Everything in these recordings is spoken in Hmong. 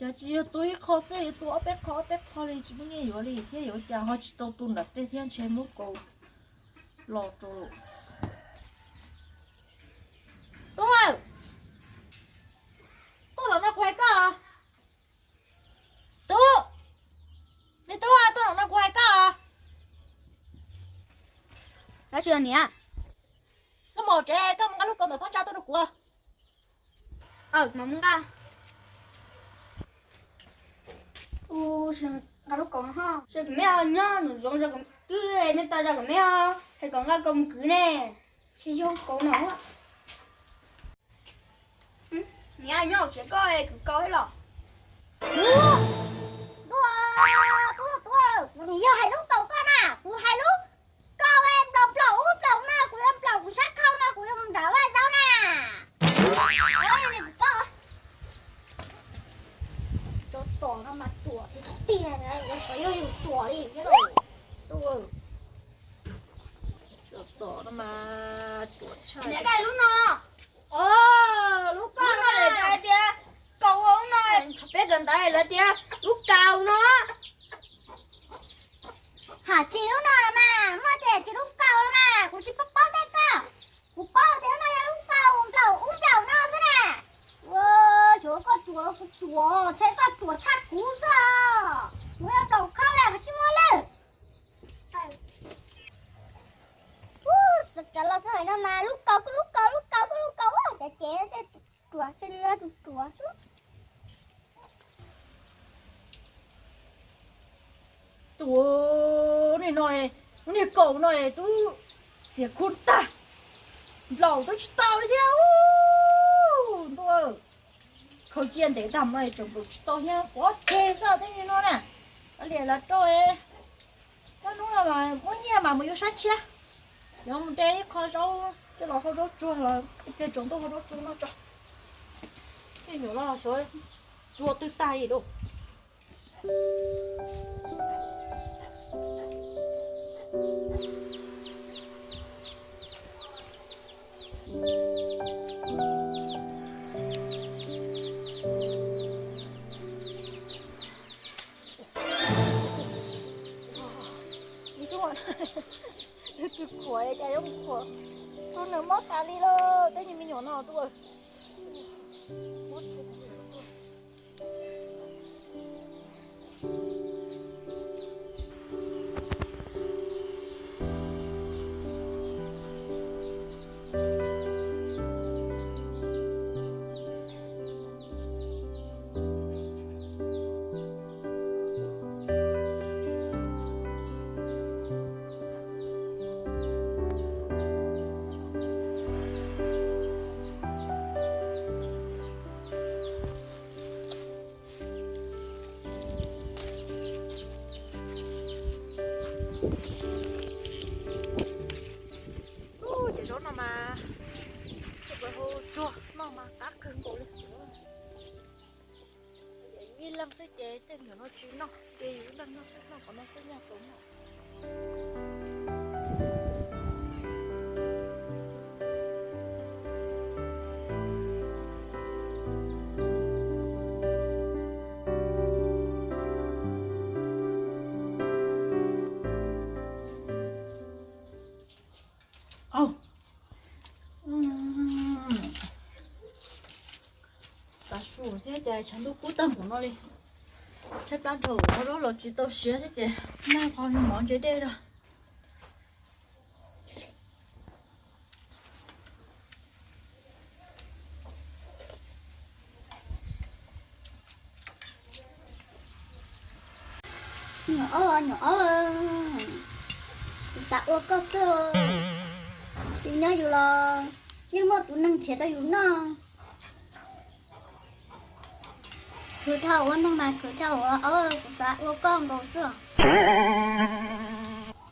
Cas tsis yog tu ib qho xwb, yuav tu ob peb qho ob peb qho li, tsis muaj nyiaj yuav li thiab, yuav cas ho tsis tau tu nram tej thiab, ntshe muab kaus los rau lawm. Tub, tuaj los no kuv hais koj. Tub, me tub, tuaj los no kuv hais koj. Dab tsi niam? Koj mus tsev, koj mus nqa lub kaus ntawm phab ntsa tuaj rau kuv. Aw, mas mus nqa. Nqa lub kaus no, nyob nws zoo, twb nej tau zaj kom me, hais kom nqa kaus mus kwv ne, tsis yog kaus no. Niam, nyob hauv tsev koj kwv kaus thiab los? Tuaj, tuaj, tuaj, kuv nim yog hais lub kaus koj na, kuv hais lub kaus nplaum nplaum ub nplaum no, kuv yuav nplaum kuv sab khau no, kuv yuav mus nram vaj zaub na. Cov tom no mas ruam tiag tiag, yog yus ruam li thiab lauj. Cov tom no mas ruam tshaj. Niam, lub no, lub kaus no lawv hais tias kaus no, peb kawm ntawv lawv tias lub kaus no. Hais tsis lub no los mas, muaj tias tsis lub kaus los mas, kuv tsis paub paub tej koj. Kuv paub tias lub no yog lub kaus nplaum ub nplaum no xwb na. Ua, xyov koj ruam los kuv ruam, ntshe koj ruam tshaj kuv xwb os. Kuv yog nplaum khau na, kuv tsis muaj lawm. Ua, xav cas los xav hais no mas lub kaus kuj lub kaus, lub kaus kuj lub kaus, cas ces tej ruam xwb, tus ruam xwb. Tus niag no, niag kaus no twb xiam khuv tag, nplaum twb tsis tau li thiab. Ntuj, khaws cia ntev tag no tseem nplaum tsis tau thiab, pov tseg xwb tej niag no na. Kav liam los rau, nyob hnub no mas muaj nyiaj mas mus yuav sab tshiab. Yuav mus de ib qho zaub coj los hau zaub tsuag los ib pliag tsaus ntuj hau zaub tsuag noj tso. Tej nyuam no xyov tua twg tag li lauj. Ib tug khuam cas yuav khuam, tus nws mob tas li lauj, tej nyuag me nyuam no tuaj. Ub, cov zaub no mas, ua hau tsuag noj mas qab kawg nkaus li. Yus ib leeg xwb ces tej nyuam no tsis noj, ces yus ib leeg noj xwb, noj qhov no xwb nyaj txaus noj. Au, tav su thiab ces tshav ntuj kub tag npaum no li. Tshaib plab dhau, ua zaub los tsis tau siav thiab ces noj qhov mov ntse dej rau. Nyuam aub, nyuam aub, kuv xav ua koj xwb. Yus nyob yus los yeej muaj tus neeg nrhiav rau yus noj. Khwv dhau ua neeg mas khwv dhau ua aub, kuv xav ua koj nkaus xwb.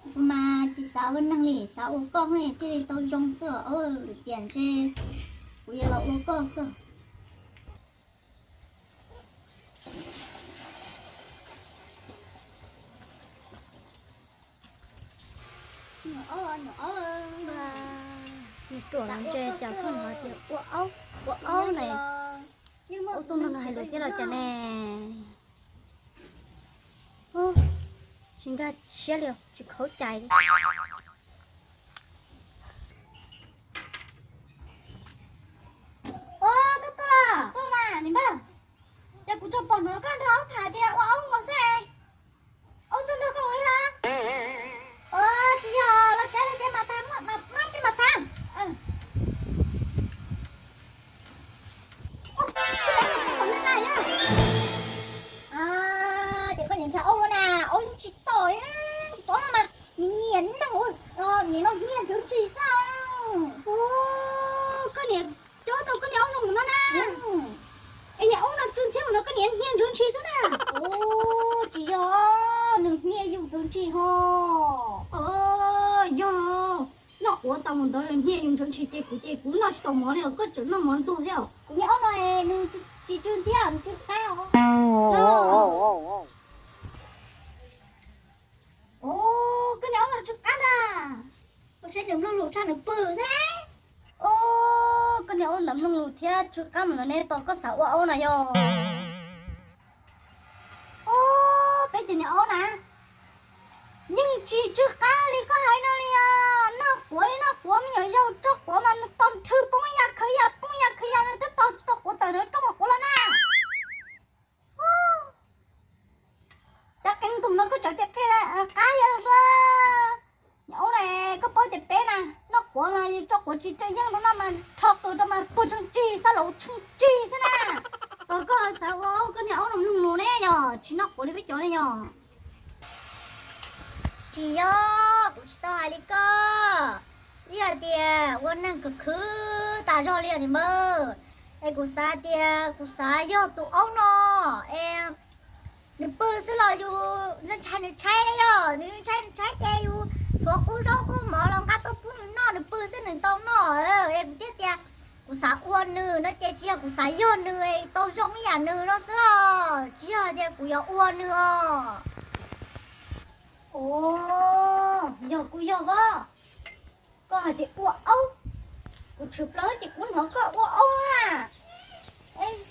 Kuv mas tsis xav ua neeg li, xav ua koj thiaj li tau zoo xwb. Lwm tiam ntshe kuv yuav los ua koj xwb. Nyuam aub, nyuam aub, nws ruam ntshe cas koj hais tias ua aub, ua aub ne. Ub, txoj no hais lus thiab los cas ne? Tsis nkag siab li, tsis khaub cai li. Koj tuaj los? Tuaj mas niam npawg. Ces kuv tsuas pom hnov koj nrog aub tham tias ua aub nkaus xwb. Aub xwb nrog koj ua ib hab. Tsis yog, los tsev, los tsev mas tham, maj tsev mas tham. Ces koj niam ntshai aub na, aub yeej tsis tom, aub mas nws nyiam neeg, nim no hnia ntsuav ntshis xwb. Koj niam cob tau koj niag aub no mus no na. Es niag aub no tsw ntxhiab mus no koj niam hnia ntsuav ntshis xwb na. Tsis yog, nws hnia yus ntsuav ntshis ho. Yog, noj quav tau mus ntawd hnia yus ntsuav ntshis ces kuv ces kuv noj tsis tau mov li os, koj tseem noj mov ntxuag thiab. Kuv niag aub no nws tsis tsw ntxhiab, nws tsw qab os. Koj niag aub no tsw qab ntag. Koj saib nws mloog lus tshaj nws pw xwb. Koj niag aub ntawd mloog lus thiab tsw qab mus ntawd ne, tos koj xav ua aub na yog. Peb cov niag aub na, yeej tsis tsw qab li koj hais no li os. Noj quav li noj quav, me nyuam yaus rau quav mas nws tos nrhw poob ib yam khwv ib yam, poob ib yam khwv ib yam, nws twb tos tsis tau quav tawm nws rau quav los na. Cov qee tus no koj tseem tias qab yog tua. Niag aub na, koj paub tias peb na, noj quav mas yus rau quav tsis tseem yeej rau noj mas rho qws rau mas tuag tsheej tsig xab laus tsheej tsig xwb na. Tos koj xav ua aub, koj niag aub no mloog lus ne yog, tsis noj quav li peb cov ne yog. Tsis yog, kuv tsis tau hais li koj. Twb yog tias ua neeg khwv khwv tas zog li os niam npawg. Es kuv xav tias kuv xav yog tus aub no es nws pw xwb los yus ntshai nws tshaib ne yog, nws ntshai nws tshaib ces yus tshuav qub zaub qub mov los nqa tuaj pub nws noj, nws pw xwb nws tau noj. Es kuv thiaj tias kuv xav ua nws no ces tsis yog kuv xav yog nws tau zoo ib yam nws no xwb os, tsis yog tias kuv yuav ua nws os. Yog kuv yog os. Koj hais tias ua aub, kuv tshwm plaws ces kuv hnov koj ua aub na.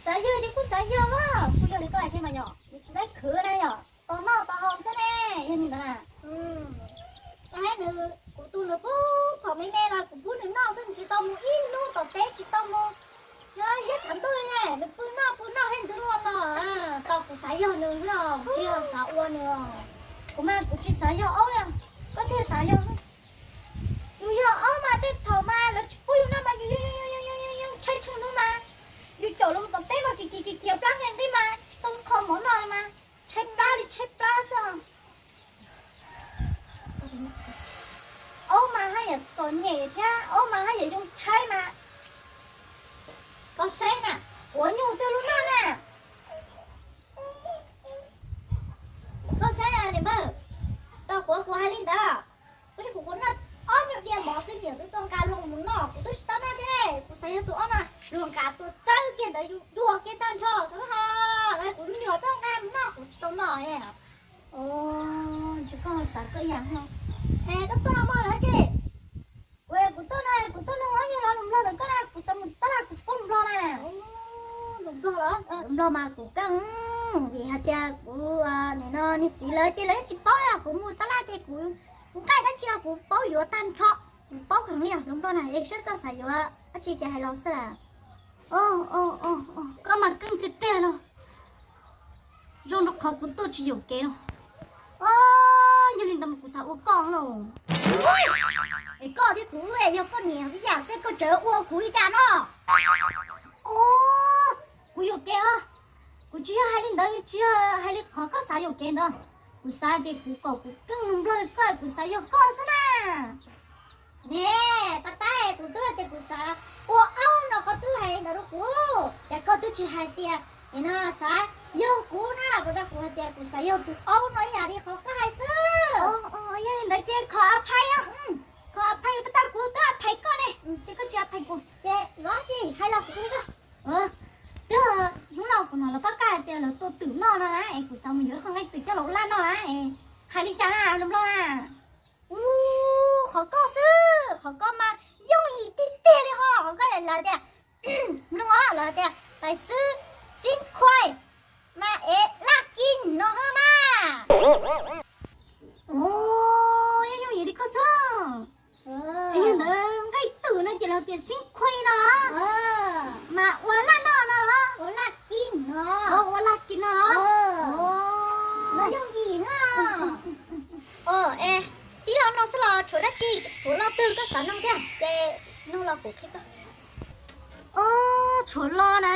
Xav yog ces kuj xav yog, kuj yog li koj hais thiab mas yog, nws tsis laib khwv na yog, tos noj tos haus xwb ne, yog li ntawd na. Kuv tu nws pub thaum me me los kuv pub nws noj xwb, nws tsis tau mus ib hnub tom teb tsis tau mus. Yog ziab tshav ntuj ne, nws pw noj pw noj thiab nws twb luaj los. Tos kuv xav yog nws xwb os, kuv tsis yog xav ua nws. Kuv mas kuv tsis xav yog aub li, koj thiaj xav yog. Yus yog aub mas tej thaum mas lawv tsis pub yus noj mas yus yeej tshaib tsheej hnub mas. Yus caum los tom teb mas kiv kiv kiv kiv plab nqi nqi mas tsis tau qho mov noj li mas tshaib plab li tshaib plab xwb. Aub mas haj yam txom nyem thiab aub mas haj yam yoo tshaib mas. Koj saib na, quav nyuj twg lub noj na. Koj saib na niam npawg, tau quav kuv hais li ntawd, koj saib kuv quav noj ob nyuag diav mov xwb niam twb tau nqa los mus noj, kuv twb tsis tau noj thiab. Kuv xav yog tus aub no, luag nqa tuaj txawb kiag ntawd yus dua kiag tag nrho xwb ho. Kuv me nyuam tuaj nqa mus noj kuv tsis tau noj. Tsis koj xav koj ib yam no. Koj tuaj no muaj dab tsi? Kuv, kuv tuaj no, kuv tuaj nug ob nyuag lo lus nplog ntawm koj na, kuv xav mus tab laj kuv paub lus nplog na. Lus nplog los? Lus nplog mas kuv keej, vim hais tias kuv nim no niag txiv lawv ces lawv yeej tsis paub li os. Kuv mus tab laj ces kuv, kuv nqaij dab tsi los kuv paub yuav tag nrho. Kuv paub kawg li os lus nplog na, es saib koj xav yuav dab tsi ces hais los xwb las. Koj mas keej tiag tiag los. Zoo rau qhov kuv tuaj tsis yuam kev no. Yog li ntawd mas kuv xav ua koj lauj. Es koj thiab kuv yog poj niam ib yam xwb, koj tseem ua kuv li cas no? Kuv yuam kev os. Kuv tsis yog hais li ntawd, tsis yog hais li qhov koj xav yuam kev ntawd. Kuv xav ces kuv kom kuv keej nplog li koj, kuv xav yog koj xwb na. Ne, pas tab, kuv twb tias kuv xav ua aub no koj twb hais li ntawd rau kuv, ces koj twb tsis hais tias no xav yog kuv na, kuv tau kuv hais tias kuv xav yog tus aub no ib yam li qhov koj hais xwb. Yog li ntawd ces khov a phais, khov a phais, pas tab kuv twb a phais koj ne, ces koj tsis a phais kuv ces yuav dab tsi hais los kuv twb, twb hnub no kuv hnov lawv pab kaj hais tias lawv tua twm noj no na, es kuv xav mus yuav ib qho nqaij twm coj los ua laj noj na, es hais li cas na lus nplog na? Qhov koj xwb, qhov koj mas yooj yim tiag tiag li ho, qhov koj lawv tias, mloog os, lawv tias pais xwb Mas es laj kis no hwb mas. Ua, yog yooj yim li koj xwb. Es yog ntawd nqaij twm no ces lawv tias xib khuij no los? Mas ua laj noj no los? Ua laj kis no. Ua laj kis no los? Yooj yim na. Es tib lo no xwb los tshuav dab tsi? Tshuav lo twg koj xav nug thiab ces nug los kuv qhia koj. Tshuav lo na.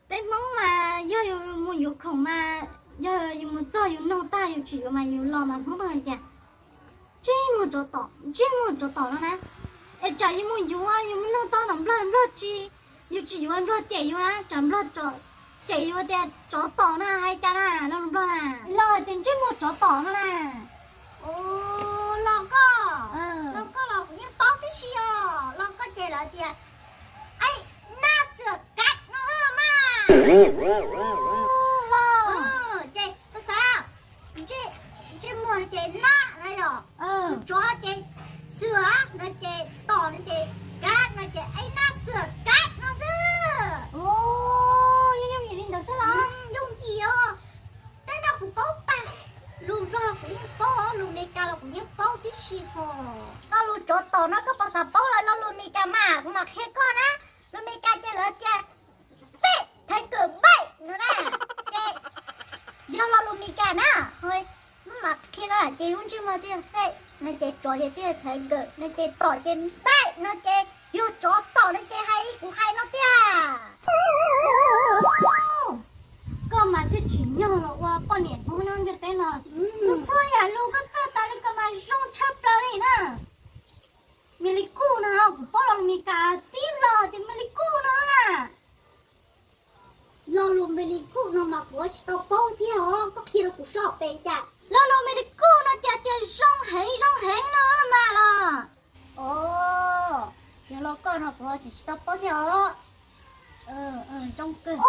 Peb Hmoob mas yog yus mus yuav khoom mas yog yus mus txog yus nug tag yus tsis yuav mas yus los mas Hmoob hais tias ntsej muag tsov tom, ntsej muag tsov tom no na. Es tsam yus mus yuav yus mus nug tau tom Nplog, Nplog tsis, yus tsis yuav Nplog cem yus na, tsam Nplog cem yus tias tsov tom na, hais cas na lo lus Nplog na? Los tias ntsej muag tsov tom no na. Los koj, los koj los kuv yeej paub tib si os. Los koj ces lawv tias ai naj xwm kaim no mas. Los ces koj xav, ntsej muag no ces naj no yom, tsov ces xwm no ces tom no ces kaim no ces ai naj xwm kaim no xwb. Yooj yim li ntawd xwb los? Yooj yim os. Tej no kuv paub tag, lus Nplog los kuv yeej paub, lus Meskas los kuv yeej paub tib si ho. Lo lus tsov tom no koj puas xav paub los? Lo lus Meskas mas kuv mam qhia koj na. Lus Meskas ces lawv tias fej thaiv kawm npaim no na. Ces yog lo lus Meskas na, ho mam qhia koj ces lub ntsej muag thiaj fej no ces tsov ces thiaj thaiv kawm no ces tom ces npaim no ces yog tsov tom no ces hais kuv hais no tiag. Koj mas thiaj tsim nyog los ua poj niam Hmoob nyob ntiaj teb no. Txhua txhua yam lus koj txawj tas li ko mas zoo tshaj plaws li na. Mes li kuj no kuv paub lo lus Mes Kas tib lo tias mes li kuj no na. Lo lus mes li kuj no mas kuv tsis tau paub thiab os, koj qhia rau kuv soj pes cas. Lo lus mes li kuj no cas tias zoo heev zoo heev no mas los? Os, yog lo koj no kuv tsis tsis tau paub thiab os. Zoo kawg.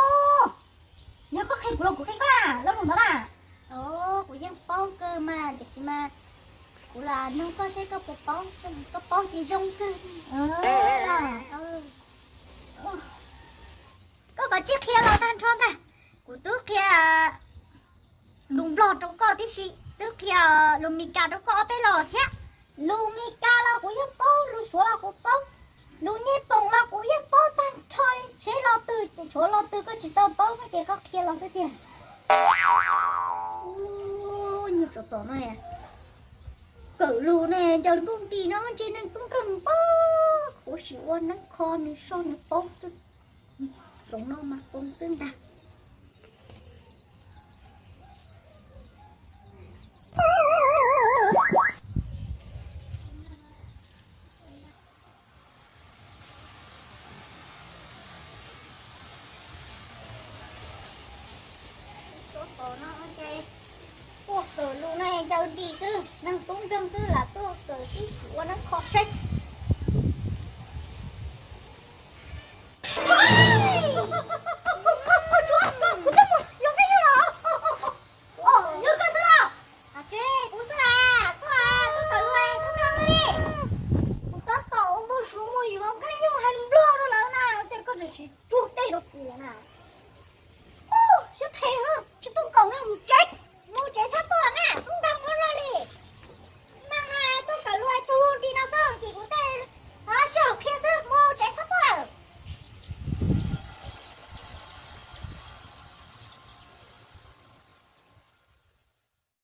Yog koj qhia kuv los kuv qhia koj na, lo lus ntawd na. Os, kuv yeej paub kawg mas, tiam sis mas kuv lam nug koj seb koj puas paub, koj paub ces zoo kawg. Koj kav tsij qhia los tag nrho ntag, kuv twb qhia lus Nplog rau koj tib si, twb qhia lus Mes Kas rau koj ob peb lo thiab. Lus Mes Kas los kuv yeej paub, lus Suav los kuv paub, lus Nyij Pooj los kuv yeej paub tag nrho li. Seb lo twg, tshuav lo twg koj tsis tau paub no ces koj qhia los xwb tiag. Nyuag tsov tom no, kawm lus ne ncaws nkuj nti no ntse neeg tub nkeeg pob, kuv sim ua neeb kho nws soj nws paub xwb. Zoov no mas poob xwb ntag. Tuaj kawm lus ne ncaws nti xwb, neeg tub nkeeg xwb lam tuaj kawm xwb, ua neeb kho seb.